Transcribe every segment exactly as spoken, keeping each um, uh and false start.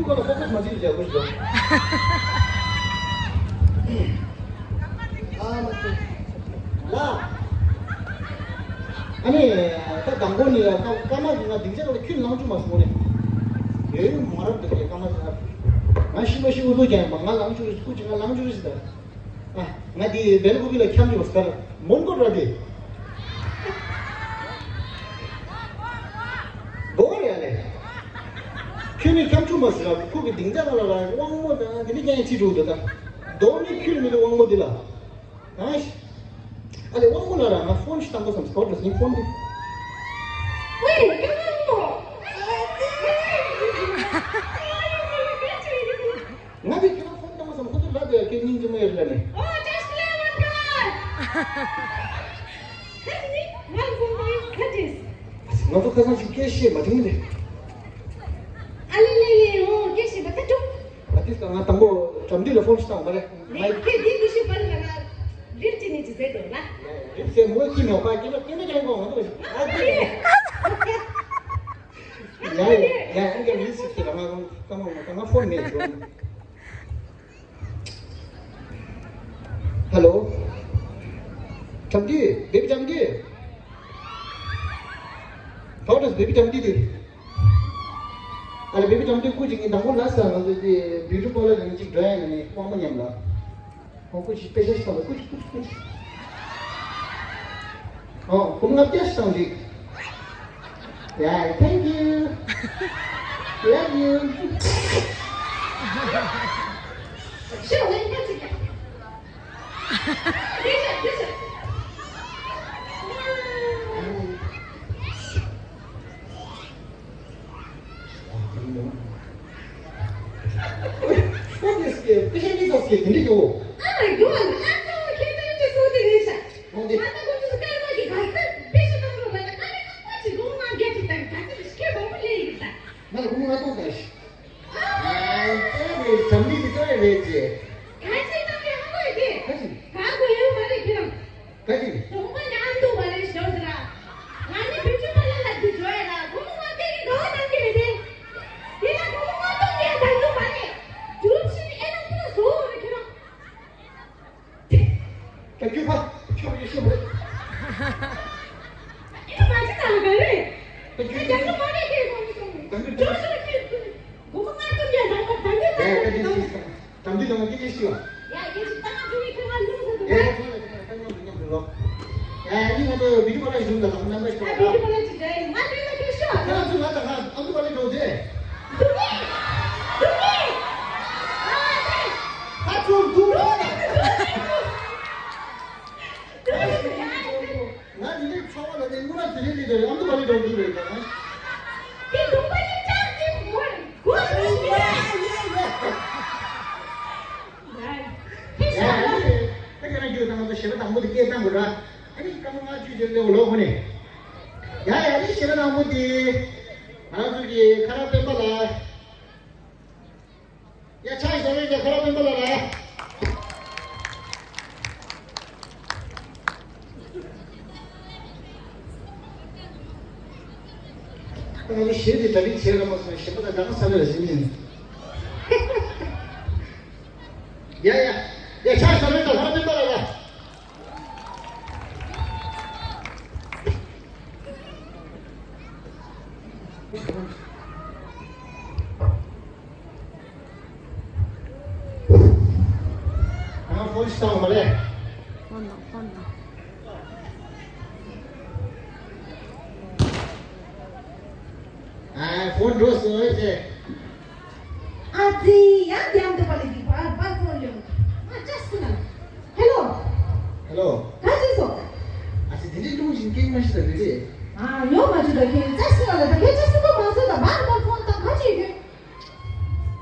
ཁོ་ལ་ཧོ་ཀོས་མ་བྱེད་ཀྱི་ཡག་པོ་ཞིག་འདུག་ཨ་མ་ཏི། ལ། ཨ་ནི། ད་དང་པོ་ནི་ཡ་ཀ་ཀ་མ་གི་ང་སྡིངས་ཆ་ལ་ཁྱོད་ལངས་བཅུག་མ་སོང་ནས། ཡོད་མ་རབས་འདུག་གས་ཀ་མ་གི་ང་། ང་ཤི་མ་ཤི་འུ་ཚོ་ཀྱང་ཡིན་པ་ང་ལངས་བཅུག་རེ་སྐུ་ཅི་ང་ལངས་བཅུག་རེ་ཞིག་ད། ཨ། ང་དེ་བེལ་ཀོབ་ལ་འཁྱམ་ཡོད་ཟེར། མོན་གྷོ་ར་དེ། གོ་བ་རེད་ཨ་ལེ། ཁྱོད་ནི་འཁྱམ་ཆུ་མ་ཟེར་ར་ཁོ་གི་སྡིངས་ཆ་ལ་ལ་དབང་མོ་དང་དེ་ནི་ཀྱང་ཁྲིད་འགྲོ་འདུག་ད། རྡོ་ནི་ཁྱོད་མི་འདུག་དབང་མོ་དེ་ལ། ཨ་ཤ། ཨ་ལེ་དབང་མོ་ལ་ར་ང་ཕོན་ཞིག་བཏང་དགོས་བསམ་སྐོར་དུ་སྙིང་ཕོན་དེ། ང་གི་ཁྱོད་ཕོན་བཏང་བསམ་ཁོ་ཚོ་ལབ་ཡ་ཁྱོད་སྙིང་རྗེ་མོ་ཡོད་ལ་ནི། Oh, just play one card. ཁ་ཅིག་ནི་ང་ཚོ་ནི་ཁ་ཅིག་ང་ཚོ་ཁ་སང་ཞིག་སྐད་བཤད་མ་བྱུང་ནི། ཨ་ལེ་ལེ་ལེ། འོ་སྐད་བཤད་པ་ད་ཅུག་ཨ་ཏིས་ཀ་ང་དང་པོ་བྱམས་འདི་ལ་ཕོན་ཞིག་བཏང་བ་རེད། ལེ་ཁྱེད་འདི་འདི་ཤི་པར་ལ་ང་རིབ་ཅི་ནི་ཅི་ཟེར་དོ་ལ། རིབ་ཟེར་མོ་ཁྱི་མེད་པ་སྐད་ཆ་སྐད་ཆ་ཀྱང་གོ་ང་ཚོ་ཞིག་ཨ་ཏི། ཡ་ཡ་ཡ་ཨ་ཀ་མི་སི་ཁྱེད་ལ་ང་ཀ་མ་ང་ཀ་མ་ཕོན་མེད་འགྲོ། ཧ་ལོ། བྱམས་འདི། བེ་བི་བྱམས་འདི། ཧའུ་ཌས་བེ་བི་བྱམས་འདི་དེ། ཨ་ལེ་བེ་བི་བྱམས་འདི་སྐུ་ཅིག་ངས་དང་པོ་ལ་ས་ང་ཚོ་དེ་བིའུ་ཊི་པར་ལར་ནས་ཅིག་འགྲོ་ཡ་ཡིན་ནས་དབང་མོ་མཉམ་ལ། ཨོ་སྐུ་ཅིག་དཔེ་ཆ་ཞིག་བཏང་ལ་སྐུ་ཅིག་སྐུ་ཅིག་སྐུ་ཅིག་ཨོ་སྐུ་ལྔ་བརྒྱ་ཞིག་བཏང་ཅིག Yeah, thank you. Love you. What is it? What is it? Oh my God, I'm so happy to see you. ང་ད་ཁོང་ཚོ་སྐར་མ་གི་ག་ས་དཔེ་ཆ་བཏང་རོགས་ལ་ན་ཨ་ནི་ཁང་པ་ཅིག་ལོང་ང་རྒྱ་ཅིག་དང་ག་ཚོད་ཤི་ཁེ་མང་པོ་ལས་ཡིན་ད། ང་ལ་ཁོང་ང་གཏོང་ད་ཤི། ཨ་ཙེ་རེད་བྱམས་ལི་གི་ཙེ་རེད་ཅེ། ག་ཚོད་བཏང་རེད་ཧ་གོ་ཡོད་དེ། ག་ཚོད། ག་གོ་ཡོད་མ་རེད་ཁྱེད་རང་། ག་ཚོད། གྲོང་པ་ཉག་འདུག་བ་རེད་ཞོར་དུ་ར། ང་ནི་བུ་ཆུང་པ་ལ་ལབ་དུས་འགྲོ་ཡ་ལ་ཁོང་མོ་ང་སྐད་ཀྱི་དགའ་བ་གཏང་གི་རེད་དེ། དེ་ལ་ཁོང་མོ་ང་གཏོང་གི་ཡ་གཏང་གི་མ་རེད། རྒྱུ་རུབ་ཤི་ནི་ཨེ་ན་ཁོ་ན་བཟོ་བ་རེད་ཁྱེད་རང་། ད་རྒྱུ་ཕ་ཆོག་ཡོད་ཤོད་རེད། ཨེ་ན་མ་ཅི་དང་ག་རེད། ད་རྒྱུ་ད་རྒྱུ་མ་རེད་ཁྱེད་ཁོང་མོ་གཏོང་གི་འགྲོ་ཤོར་ཁྱེད་ཁོང་མོ་ང་གཏོང་གི་ཡ་གཏང་གི་མ་རེད་ད་ཁྱེད་ཁོང་མོ། དམ་ཚིག་དང་སྐད་ཆ་ཞུ་བ། ཡ་ཡེ་ཅི་ཏང་ཏུ་ཡི་ཁ་ལུང་ཟེར་དུ་ཡ་ཡ་ཚོ་ལ་ཁ་ཁ་ཉོ་མི་ཉོ་མི་ལོ། ཡ་ཡ་ནི་ང་ཚོ་བི་ཌི་ཡོ་ལ་ཞུ་ད་ལ་རྣམ་པ་ཞུ་ཨ་བ་བི་ཌི་ཡོ་ལ་ཅི་འདྲ་ཡིན་ང་དེ་ལ་ཁྱོད་ཤོག་ཁྱོད་ཚོ་ང་དང་ང་ཨ་ཁུ་པ་ལ་འགྲོ་ཟེ། འདུག་གི་འདུག་གི་ཨ་ཁ་ཚོ་འདུག་རོགས་ན། ང་འདི་འདྲའི་ཚ་བ་ལ་ནི་དངུལ་ར་དེ་རིང་ལི་དེ་རེད་ཨ་ཁུ་པ་ལ་འགྲོ་འདུག་རེད་ད། དེ་ལུང་པ་ཡིན་ཅག་དེ་མོར་གོ་ཡ་ཡ་ཡ། ཡ་ཡ་ཡ། ད་ཁྱེད་རང་རྒྱུད་དང་ང་ཚོ་ཞེ་དྲག་དང་པོ་དེ་སྐད་བཏང་དགོས་ར། ཨ་ནི་སྐར་མ་ལྔ་བཅུ་ཅིག་སླེབས་ལོག་ཧོ་ནས། ཡ་ཡ་ཨ་ནི་ཞེ་དྲག་དང་པོ་དེ། ང་རང་ཚོ་གི་ཁ་རག་སྤེན་པ་ལ། ཡ་ཕྱག་ཞབས་རེ་རྒྱག་ཁ་རག་སྤེན་པ་ལ་ར། ང་ཚོ་གཞས་དེ་གྲ་སྒྲིག་བྱས་ར་མ་སོང་གཞས་པ་དང་འདྲ་ས་ལ་ཟིན་ནས། ཡ་ཡ། ཡ་ཕྱག་ཞབས་རེ་དང་ཧ་ཏེ་པ་ལ་ལ། ང་ཕོན་ཞིག་བཏང་བ་རེད། ཕོན་དང་ཕོན་དང་། ཨ་ཕོན་འགྲོ་སོང་ཨེ་ཅེ། ཨ་ཙི་ཡང་དེ་ཡང་འདུག་པ་ལས་ཀྱི་བར་བར་ཕོན་ཡོང་། ཨ་ཅག་སུ་ན། ཧེ་ལོ། ཧེ་ལོ། ག་ཅི་སོ། ཨ་ཙི་དེ་འདྲའི་ཀྲུང་ཞིང་སྐད་མ་ཤི་ད་དེ་རེད། ཨ་ཡོང་མ་ཅི་ད་ཁྱེད་ཅག་སུ་ན་ལ་ད་ཁྱེད་ཅག་སུ་ད་མ་སོ་ད་བར་བར་ཕོན་དང་ག་ཅི་ཡོད།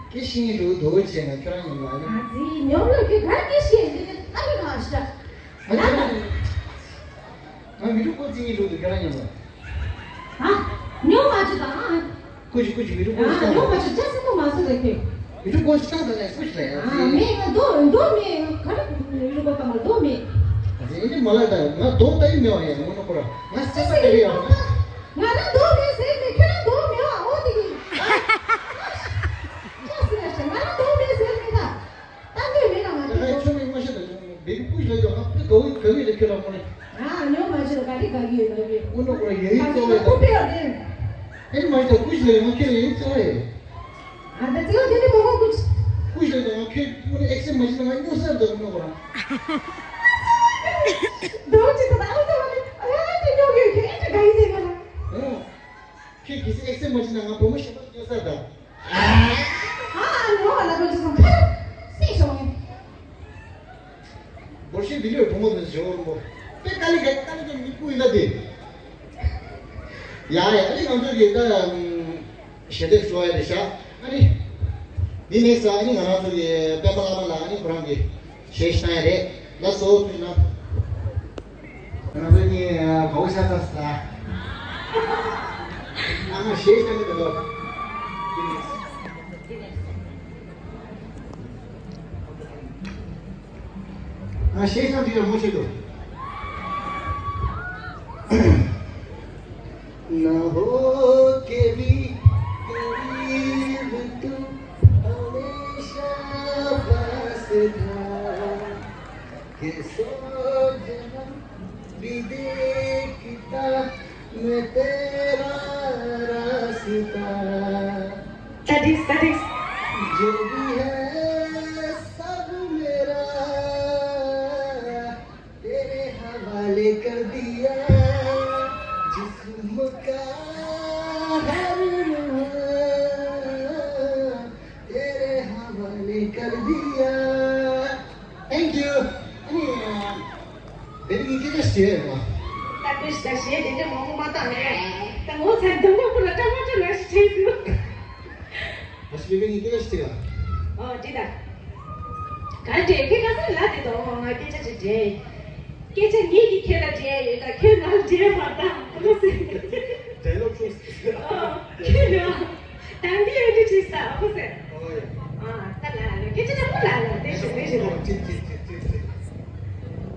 སྐད་ཤེས་འགྲོ་འདུག་བྱས་ན་ཁྱོད་རང་ཡོང་ལ་ཡོང་། ཨ་ཙི་ཉོབ་ལ་ཁྱོད་ག་སྐད་ཤེས་འདི་ནི་ཨ་ཁུ་གང་ཤ། ང་ཁྱོད་རང་ཡོང་། ང་མི་འགྲོ་ཀོ་ཙི་ཉིད་འགྲོ་འདུག་ཁྱོད་རང་ཡོང་ལ། ཨ། ཉོབ་མ་ཅི་དང་། ཀུ་ཅི་ཀུ་ཅི་མི་འགྲོ་ཀོ་ཅི་དང་། ཉོབ་མ་ཅི་ཅག་སེ་ཀོ་མ་སེ་རེ་ཁྱོད། མི་འགྲོ་ཀོ་ཅི་དང་ད་ནས་ཀུ་ཅི་ལ་ཡང་ཙི། ཨ་མེ་ང་རྡོ་རྡོ་མེ་ག་རེ་མི་འགྲོ་ཀོ་དང་རྡོ་མེ། ཨ་ཙི་ཨེ་ནི་མ་ལ་ད་ང་རྡོ་ད་ཡི་མེ་བ་ཡང་ངོ་ནོ་ཀོ་ར་ང་སེ་ས་ཀ་རེ་ཡང་ང་རང་རྡོ་མེ་ཟེར་མེ་ཁྱོད་རང་རྡོ་མེ་བ་འོ་དེ་གི། ཨེ་མ་ཡིན་ད་ཀུ་ཤི་ལ་ཡོང་ཁྱེད་ཡིན་ཚོ་ཨེ། ཨ་ད་ཚེ་བ་དེ་འདྲ་མ་གོ་ཀུ་ཤི། ཀུ་ཤི་ལ་ཡོང་ཁྱེད་ཀུ་ནི་ཨེག་སེན་མ་ཤི་ན་ང་སྨྱོ་སར་འདུག་ནོ་གོ་ར། ད་ཅི་ད་ཨ་ད་ཨ་ད་ཉོ་གི་ཁྱེད་ཨེ་ད་ག་ཡི་དེ་ག་ལ། ཨོ། ཁྱེད་ཀྱིས་ཨེག་སེན་མ་ཤི་ན་ང་བུ་མོ་ཞིག་ལ་སྨྱོ་སར་ད། ཨ་ཨ་ནོ་ཨ་ལ་ཀུ་ཤི་སོང་ཁ་སེ་ཤོང་ངེ། འབོར་ཤེས་འདི་ལོས་བུ་མོ་དང་ཞེ་བོ་རུང་པོ། དཔེ་དཀའ་ལས་ཀྱི་དཀའ་ལས་ཀྱི་མི་སྐུ་ཡིན་ད་དེ། ཡ་ཡ་ཨ་ནི་ང་ཚོ་གི་ད་ཞལ་འདེབས་ཞུ་བ་ཡ་རེད་ཤག་ཨ་ནི། འདི་ནས་ས་ཨ་ནི་ང་རང་ཚོ་གི་དཔལ་པ་བླ་མ་ལ་ཨ་ནི་ཁོ་རང་གི་ཞལ་བཞེས་བཏང་ཡ་རེད། ལགས་སོ་ཐུགས་རྗེ་གནང་། ང་ཚོ་གཉིས་དགའ་བོ་ཤ་ཚ་ས། ཨ་མ་ཞེས་བྱ་མི་འདུག་ང་ཞེས་བྱ་འདི་ཡང་མོ་ཆེ་འདུག نا ہو کے بھی قریب تو ہمیشہ پاس تھا کہ سو جنم بھی دیکھتا میں تیرا راستہ۔ That is, that is. جو بھی ہے سب میرا تیرے حوالے کر دیا۔ جسم کا ہر روح تیرے حوالے کر دیا۔ Thank you. ཨ་ནི། བེ་རི་ངའི་སྐད་ཆ་ཞིག་བྱས་ཡོད་མ། ད་ཁོས་ཞིག་བྱས་དེ་འདྲ་མང་པོ་མ་བཏང་ནས། ད་ངོ་ཚ་འདི་མོ་པོ་ལ་སྐྲག་མ་སྐྲག་ལ་ཞིག་བྱས་ཟིན། ཨ་ཞིག་བེ་རི་ངའི་སྐད་ཆ་ཞིག་ལ། ཨོ་འདི་ད། ག་འདྲས་ཁྱེད་ག་ཚོད་ལ་དེ་དང་ང་སྐད་ཆ་ཞིག་འདྲས། སྐད་ཆ་ངེད་ཀྱིས་ཁྱེད་ལ་འདྲས་ཡོད་ད་ཁྱོད་ང་ལ་འདྲས་མ་བཏང་ཨ་ལོ་ཟེར། འདྲས་ལོ་ཁྱོད་ཟེར། ཨོ་ཁྱོད་ཡོད། དང་འདི་ཡོད་འདི་བྲིས་ས་ཨ་ཁོ་ཟེར། ཨོ་ཡ། ཨ་ད་ལ་ལ་སྐད་ཆ་ཆེན་པོ་ལ་ལ་དེ་ཞིག་དེ་ཞིག་ལ། ཨོ་ཅི་ཅི་ཅི་ཅི་ཅི།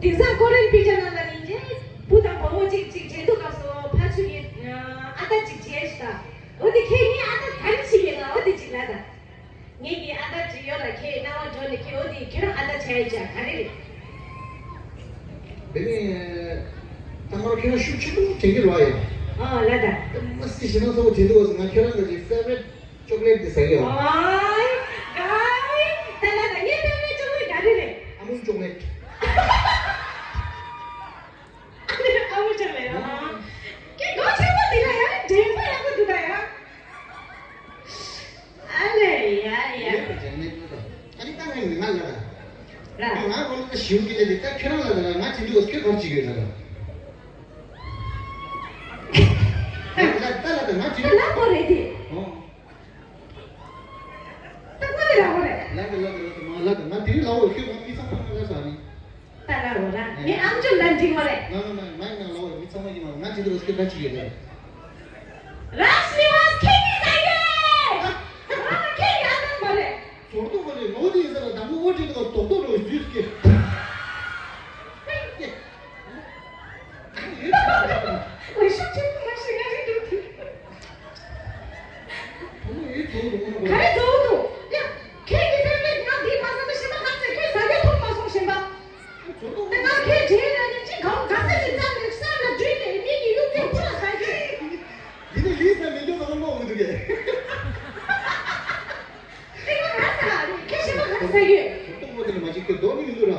དེང་སང་ཀོ་རེན་པི་ཅར་ནང་ལ་ནི་འདྲས་བུ་དང་བུ་མོ་གཅིག་གཅིག་འདྲེན་དུ་སྐབས་སུ་ཕ་ཆུ་ཡི་ཨ་ད་ཅིག་བྱས་ཤི་ད། འོ་དེ་ཁྱེད་ངའི་ཨ་ད་ག་རེ་བྱེད་ཀྱི་ལ་འོ་དེ་ཅིག་ལ་ད། ངེད་ཀྱི་ཨ་ད་ཅིག་ཡོད་ལ་ཁྱེད་རྣ་བ་འགྲོ་ནས་ཁྱེད་འོ་དེ་ཁྱེད་རང་ཨ་ད་བྱས་ཡོད་ཅག་ག་རེ་རེད། དེ་ནས་ད་མར་ཁྱེད་རང་ཤུགས་ཆེན་པོ་དྲན་གྱི་རེད་བ་ཡ། ཨ་ལ་ད། ད་མ་སྲིད་ཞེ་ན་ཚ་བོ་དྲན་འདུག་ང་ཁྱེད་རང་གི་ཕེ་ཝ་རེཊ་ཅོག་ལེཊ་དེ་ཟ་གི་ཡོད། ཨོའི་ག་ཨོའི་ད་ལ་ད་ངའི་ཕེ་ཝ་རེཊ་ཅོག་ལེཊ་ག་རེ་རེད། ཨ་མུལ་ཅོག་ལེཊ། ཨ་མུལ་ཅོག་ལེཊ་ཨ། ཁྱེད་མགོ་ཆེན་པོ་དེ་ལ་ཡ་དྲན་པ་ཡག་པོ་འདུག་ད་ཡ། ཨ་ལེ་ཡ་ཡ། ཡོད་པ་ཅན་ནས་ཡོད་དོ། ཨ་ནི་ད་ངས་ང་ལ་ར། ལ། ང་རང་ལ་ཞིབ་ཀྱི་ལས་དེ་ད་ཁྱེད་རང་ལ་ད་ང་ཅི་འདི་འོ་ཁྱོད་གར་ཅི་ཡོད་ལ་ར། ད་ལ་ད་ལ་ད་ང་ཅི་འདི། ལ་པོ་རེད་དེ། ཨོ། ད་ང་ནི་ལ་པོ་རེད། ལ་ད་ལ་ད་ལ་ད་མ་ལ་ད་ང་དེ་རིང་ལ་འོ་ཁྱོད་ང་མི་ཚང་མ་ང་ལ་ས་ནི། ད་ལ་རོ་ར་ངའི་ཨམ་ཅོག་ལ་འགྲིག་མ་རེད། ང་ང་ང་ང་ང་ལ་འོ་མི་ཚང་མ་ཡིན་མ་ང་ཅི་འདི་འོ་ཁྱོད་གར་ཅི་ཡོད་ལ་ར། རཱ་ཤི་ནི་ཝཱས་ཁྱེད་ཀྱིས་ཟ་ཡོད། ང་ཁྱེད་ཀྱི་ཨ་ནེ་མ་རེད། ཟོར་གཏོགས་མ་རེད་ངོ་དེ་ཡིན་ཟེར་ལ་དང་པོ་འོ་བྲིས་འདུག་ག་ཟོར་གཏོགས་རོ་ཟུས་ཀྱི། ལས་ཤུགས་ཆེན་པོ་མ་ཤེས་ང་རེད་འདུག་གི། བུ་མོ་ཡིན་ཚོར་འདུག་ག་ག་རེ་ཚོར་འདུག་ཡ། ཁྱེད་ཀྱི་སེམས་ནས་ང་འདི་མ་ཟ་ན་ཤེས་པ་ག་ཚད་ཁྱོད་ཟ་རྒྱུ་ཐུབ་མ་སོང་ཤེས་པ། ད་ང་ཁྱེད་རྗེས་ལ་ནི་ཅི་གང་ག་ས་ཞིག་བཙལ་ནས་གསར་ལ་བསྒྲིལ་ནས་མི་གི་ཡུག་ཚད་ཕུ་ལ་ཟ་རྒྱུ། འདི་ནི་ལིས་ལ་མི་འགྱོ་ཟ་མ་འོང་གི་འདུག་གས། ཨེ་ང་ག་ས་རེད་ཁྱེད་ཤེས་པ་ག་ས་ཟ་རྒྱུ། གཏོང་མོ་དེ་ལ་མ་ཅིག་ཁྱོད་རྡོག་ནི་མི་འདུག་ར།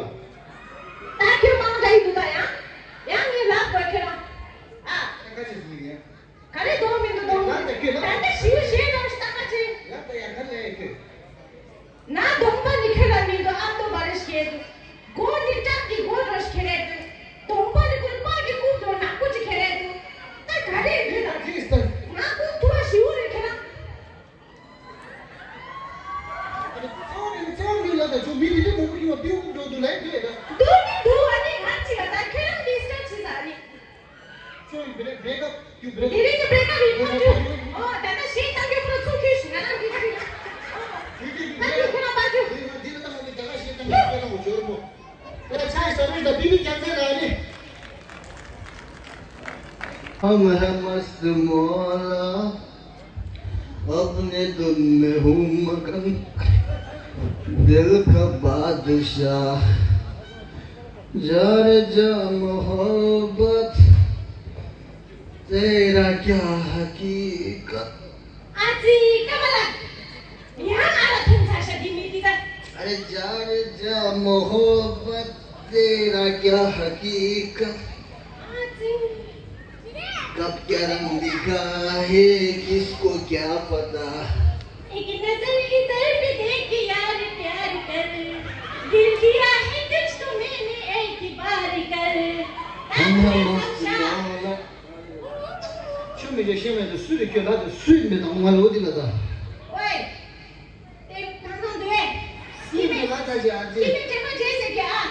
ད་ཁྱོད་མང་འདྲ་ཡི་འདུག་ད་ཡང་། ཡང་ངས་ལབ་དགོས་ཁྱོད་རང་། ཨ། ད་ཁ་ཅིག་ཟིན་ཡིན། ག་རེ་གཏོང་མི་འདུག་གཏོང་མི་འདུག་ད་ལྟ་ཞིའུ་ཞེས་རོགས་ཞིག་ད་ཁ་ཅིག་ལབ་ད་ཡང་ཁ་ལས་ཁྱོད། ན་གདོང་པ་ནི་ཁྱོད་ལ་མི་འདུག་ཨ་མདོ་མ་རེ་ཞེས་འདུག་མགོ་ནི་སྐྲག་གི་མགོ་རོ་ཞིག་ཁྱེར་རེ་འདུག་གདོང་པ་ནི་ཀུན་པ་གི་ཀུན་འདུག་ནག་པོ་ཅིག་ཁྱེར་རེ་འདུག་ད་ག་རེ་ཡིན་ད་ཁྱོད་ད། ང་ཀུན་ཐུ་བ་ཞིའུ་རེ་ཁྱེར་ན། ཨ་ནི་གཙོ་བོ་ནི་གཙོ་བོ་མི་ལ་ད་ཚོ་མི་རིགས་འདི་མང་པོ་ཡོད་པ་ཏེ་འུ་འགྲོ་འདུག་ལས་འདི་ད། འདུག་ནི་འདུག་ཨ་ནི་ང་གཅིག་ལ་ད་ཁྱོད་རང་འདི་སྐད་ཆ་ཟ་ནི། ཚོ་ཡི་བེ་བེ་ཀ་ཡུ་བེ་དེ་རིང་གི་བེ་ཀ་ཡི་ཐོག་ཏུ། ཨོ་ད་ལྟ་ཞེས་བཏང་རྒྱུ་ཁོ་ཚོ་ཁྱོད་ཤི་ང་རང་འདི་ཁྱོད། ད་ཁྱོད་ཁོ་ལ་པ་ཁྱོད། འདི་ལ་ད་ང་འདི་ད་ག་ཞེས་བཏང་རྒྱུ་ཁྱོད་ལ་འོ་ཇོ་རི་མོ། ད་ཆ་ཞིག་ཟ་རུས་ད་བི་བི་རྒྱ་མཚན་ལ་ནི། ہم ہیں مست مولا، اپنے دل میں ہوں مگن، دل کا بادشاہ، یار جاں محبت، تیرا کیا حقیقت۔ ཨ་ཙི། ཀ་མ་ལ། ཡང་ཨ་ལ་ཐུག་ཚར་ཤག་འདི་མི་འདི་ད། अरे जा रे जा, मोहब्बत तेरा क्या हकीकत। ཨ་ཙི། कब क्या रंग दिखा है, किसको क्या पता। एक नजर इधर भी देख यार, प्यार कर। दिल दिया है तुझको मैंने, ऐतबार कर। हम हम मस्त मौला। ཆུ་མི་རྒྱ་ཤེས་མེད་དུ་སུས་རེ་ཁྱོད་ལ་དུ་སུས་མེད་དང་ང་ལོ་དི་ལ་ད། ཝེ། དེ་ཐང་ཐང་དུ་ཝེ། སུས་མེད་ལ་ད་ཅི་ཨ་ཙི། ཀི་མི་དྲན་པ་བརྗེད་ཟེར་གི་ཨ།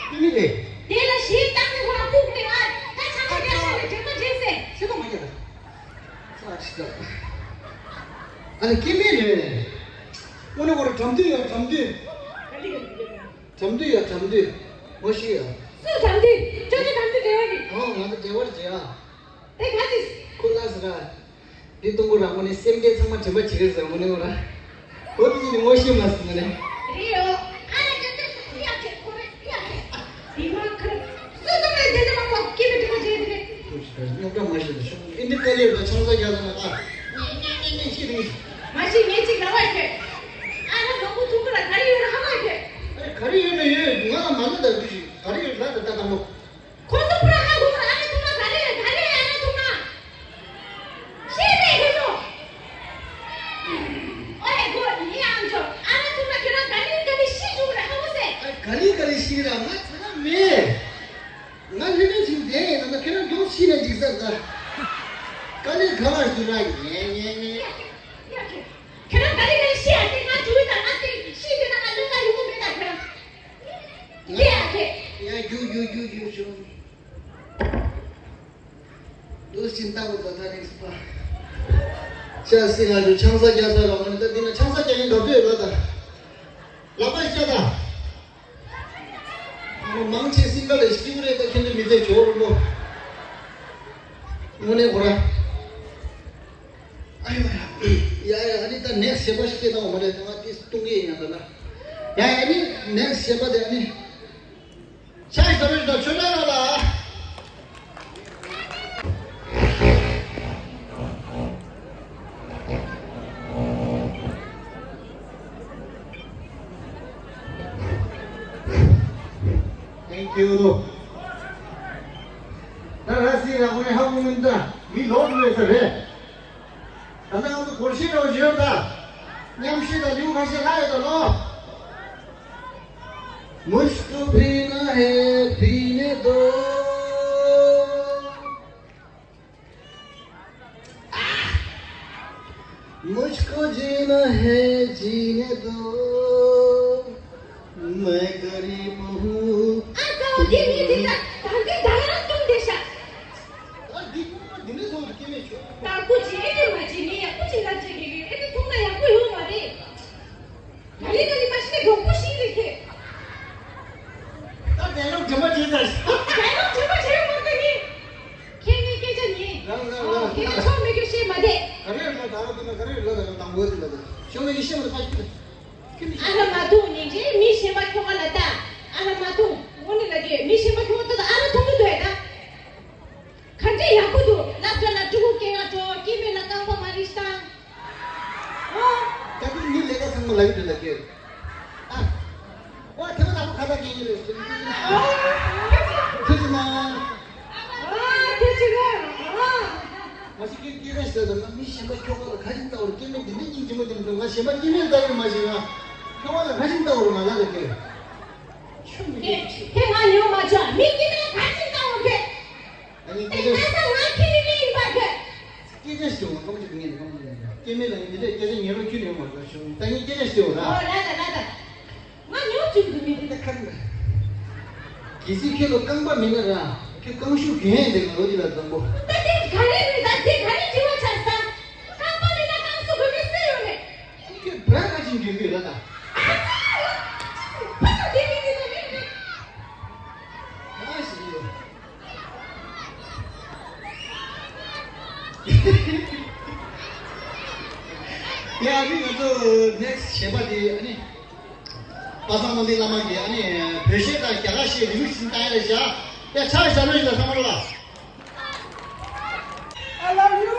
ཀི་མི་རེད། དེ་ལ་ཞེས་བཏང་ནས་ཁོ་རང་ལྐུགས་ནས་ཨ། ད་ཆང་ས་རྒྱག་ས་ལ་དྲན་པ་བརྗེད་ཟེར། སེ་ད་མ་རྒྱག་ད། ས་ཞིག་ད། ཨ་ལ་ཀི་མི་རེད། ཨོ་ན་ཁོ་རང་དྲམ་དུས་ཡ་དྲམ་དུས། དྲམ་དུས་ཡ་དྲམ་དུས། ངོ་ཤེས་ཡ། སུ་དྲམ་དུས། ཅོ་ཅོ་དྲམ་དུས་འབྲེལ་བ་རེད། ཨོ་ང་ཚོ་འབྲེལ་བ་རེད་ཨ། དེ་ག་ཅི། ཁོ་ལ་ཟེར་ར། འདི་གཏོང་གོ་ར་ངོ་ནས་སེམས་ཅན་ཚང་མ་དྲན་པ་བྱེད་ཀྱི་རེད་ཟེར་ངོ་ནས་ངོ་ར། འོ་དེ་ཅི་ནི་ངོ་ཤེས་མ་སོང་ངོ་ནས། རེད་ཡོ། ཨ་ལ་ཅོ་ཅོ་ཡ་ཁེ་ཁོ་རེ་ཡ་ཁེ། དེ་མ་ཁ་སུ་དང་ལ་དེ་ནས་མ་གོ་སྐྱེ་བའི་དྲན་པ་བྱེད་དེ་རེད། སྙོབ་གྲ་མ་ཤེས་ལ་ཤོག་ཨེ་འདི་དཀའ་ལས་ད་ཆང་ས་རྒྱག་ས་ན་ད། ངེ་ངེ་ངེ་ངེ་ཤེས་རེད། མ་ཤེས་ངེ་ཅིག་ལ་བ་ཁེ། ཨ་ལ་ནོར་བུ་ཐུག་གོ་ར་ག་རེ་ཡོད་ར་ཧ་མ་ཁེ། ཨ་ག་རེ་ཡོད་ན་ཡོད་ང་ལ་མ་ལ་ད་དུ་ཞིག་ག་རེ་ཡོད་ལ་ད་ད་དང་པོ། ཁོ་ཚོ་ཕུ་ར་ཧ་གོ་ཨ་ལ་ཐུག་ན་ག་རེ་ག་རེ་ཨ་ལ་ཐུག་ན། ཤེས་རེད་ཧེ་ནོ། ཨོ་ཧེ་གོ་ཡིན་ཨང་ཅོ་ཨ་ལ་ཐུག་ན་ཁྱེད་རང་ག་ལེ་ག་ལེ་ཤི་འཇུག་རེད་ཧ་གོ་སེ། ཨ་ག་ལེ་ག་ལེ་ཤི་ར་ང་ཚ་ན་མེད། ང་ལྷོད་ལྷོད་ཅིག་བསྡད་ཡིན་ན་ཁྱེད་རང་མགྱོགས་ཤི་ན་འགྲིག་ས་ད། ག་ལེ་ག་བར་ཞུ་ར་ཉེ་ཉེ་ཉེ། ཡ་ཁྱེད་ཁྱེད་རང་ག་ལེ་ག་ལེ་ཤི་ཨ་དེ་ང་འཇུག་ཡིན་ད་ང་དེ་ཤི་དེ་ན་ང་ལོ་ང་ཡོང་གི་མེད་ད་ཁྱེད་རང་། ཡ་ཡ་རྒྱུག་རྒྱུག་རྒྱུག་རྒྱུག་བྱུང་། ལོ་སྦྱིན་བདག་པོ་ད་ད་རིགས་པ། ཅག་སྲིད་ང་ཚོ་ཆང་ས་རྒྱག་ས་ར་མ་ནི་ད་འདི་ན་ཆང་ས་རྒྱག་ཡིན་ག་ཚོད་ཡོད་ལ་ད། ལག་པ་ཤ་ད། མང་ཆེ་སྲིད་འགའ་ལས་ཤིག་རེད་ད་ཁྱེད་ཚོ་མི་ཚེ་ཇོ་རུ་མོ། དངོས་གནས་ཁོ་ར། ཨ་ཡོ་ཡ། ཡ་ཡ་ཨ་ནི་ད་ནེག་སི་ཞེ་པོ་ཞིག་སྐད་བཏང་བ་མ་རེད་ད་ང་ཏིས་གཏོང་གི་ཡིན་ཡང་ད་ལ། ཡ་ཡ་ཨ་ནི་ནེག་སི་ཞེ་པོ་དེ་ཨ་ནི། ཤ་ཞེ་པོ་ཞིག་ད་ཆོས་ན་ལ་ལ། Thank you. ད་ར་སི་ར་ཁོ་རེ་ཧ་གོ་མིན་ད་མི་ལོག་འགྲོ་ཡོད་ས་རེད། ད་ལྟ་ང་ཚོ་སྒོར་གཞས་འདྲ་བོ་ཞིག་ཡོད་ད། མཉམ་ཞུགས་དང་ལེའུ་ཁ་ཤས་ལྷག་ཡོད་ད་ལོ། मुझको पीना है पीने दो। मुझको जीना है जीने दो। मैं गरीब हूँ। ཨ་ཙི། དེ་མི་དེ་ད་ད་གི་ད་རང་སྟོན་བསྡད་ཤག་ད་འདི་ཁོ་འདི་འདྲ་སོང་དུ་སྐྱེ་མེད་ཆོག་ད་ཁོ་ཅི་ཨེ་དེ་མ་ཅི་མི་ཡག་པོ་ཅི་ལ་ཅི་གི་གི་ཨེ་དེ་མཐོང་ན་ཡག་པོ་ཡོད་མ་རེད། ད་ལི་ད་ལི་མ་ཤི་ནས་གྲོགས་པོ་ཤི་རེད་ཁེ། ད་དེ་ལོ་དྲི་མ་བྱེད་ད་ཤག་དེ་ལོ་དྲི་མ་བྱེད་མ་ད་ནི། ཁྱེད་ནི་སྐད་ཆ་ནི། རང་རང་རང་ཁྱེད་ནི་ཆོག་མེད་རྒྱུ་ཤེས་མ་བསྡད། ག་རེ་ལ་ད་ར་དེ་ན་ག་རེ་ལ་ད་ན་དང་པོ་དེ་ལ་ད་ཆོག་མེད་རྒྱུ་ཤེས་མ་ད་ཕ་ཤི་ད། ཨ་ལ་མ་ཐུང་ཉིན་རྗེས་མི་གཞན་པ་ཁྱོ་ག་ལ་ལྟ། ཨ་ལ་མ་ཐུང་། འོ་ནི་ལ་རྗེས་མི་གཞན་པ་ཁྱོ་ག་ལྟ་ད་ཨ་ལ་ཐུང་གི་འདུག་ཨེ་ད། ག་འདྲས་ཡག་པོ་འདུག་སློབ་གྲྭ་ལ་ཕྲུ་གུ་སྐྱེ་ག་འགྲོ་སྐྱེ་དམན་ལ་རྐང་པ་མ་རིག་སྟངས། ཨོ། ད་དུང་མི་ལས་ཀ་ཚང་མ་ལ་ཡོད་འདུག་ལ་སྐྱེ། ཨ། ཨོ་དེ་མ་ད་ཁོ་ཁ་ད་སྐྱེ་གི་རེད། ཨོ། ཐུགས་རྗེ་གནང་། ཨ་དེ་ཅི་རེད། ཨ། མ་གཞི་སྐད་སྐད་ཆ་ཞིག་ཟེར་ན་མི་གཞན་པ་ཁྱོ་ག་ལ་ག་ཞིག་ལྟ་བར་སྐྱེ་དམན་འདི་འདྲ་སྙིང་རྗེ་མོ་དེ་མི་འདུག་ང་གཞན་པ་སྐྱེ་དམན་ལྟ་ཡོད་མ་ཤེས་ང་། ཁྱོ་ག་ལ་ག་ཞིག་ལྟ་བར་ང་ལ་ལ་སྐྱེ། ཆུ་མི་དེ་དེ་ང་ཉོ་མ་ཆོག་མི་སྐྱེ་དམན་ག་ཞིག་ལྟ་བར་ཁེ། ཨ་ནི་དེ་སྐད་ཆ་ང་ས་ང་ཁྱེད་མི་མི་ཡིན་པ་དེ། སྐད་ཆ་ཞིག་འོང་ཁམས་ཅིག་ངས་ནི་ཁམས་ཅིག་ངས་སྐྱེ་དམན་ལ་ཡིན་འདི་འདྲའི་སྐད་ཆ་ཉན་རོགས་ཁྱོད་ནས་ཡོང་མ་རེད་ཤོག་ད་ངས་སྐད་ཆ་ཞིག་འོང་ར། ཨོ་ལ་ད་ལ་ད། ང་ཉོ་བཅུག་འདུག་མི་འདི་ད་ཁམས། གལ་སྲིད་ཁྱོད་ལ་རྐང་པ་མེད་ན་ར་ཁྱོད་རྐང་ཤུ་གྱོན་ཡས་འདི་ང་ལོ་འདི་ལ་བཟང་པོ། ད་དེ་ག་རེ་རེད་ད་དེ་ག་རེ་དྲི་བ་ཆགས་ས། རྐང་པ་མེད་ན་རྐང་ཤུ་གྱོན་མི་སྲིད་ཡོད་རེད། ཁྱོད་བྲ་ག་ཅིག་འགྱོད་ཀྱི་ཡོད་ལ་ད། ཨ་ཙི། ཕ་ཚོ་དེ་མི་དེ་ལ་མི་རེད། ཨ་ཞེ། ཡ་ཨ་ནི་ང་ཚོ་ནེག་སི་ཞེ་པོ་དེ་ཨ་ནི་པ་སངས་དབང་འདུས་བླ་མ་གིས་ཨ་ནི་བོད་གཞས་དང་རྒྱ་གར་གཞས་རི་མིག་སི་བཏང་ཡ་རེད་བཞག་ཡ་ཕྱག་བཞག་རོགས་ཞིག་ལ་ཚང་མ་ལ། I love you.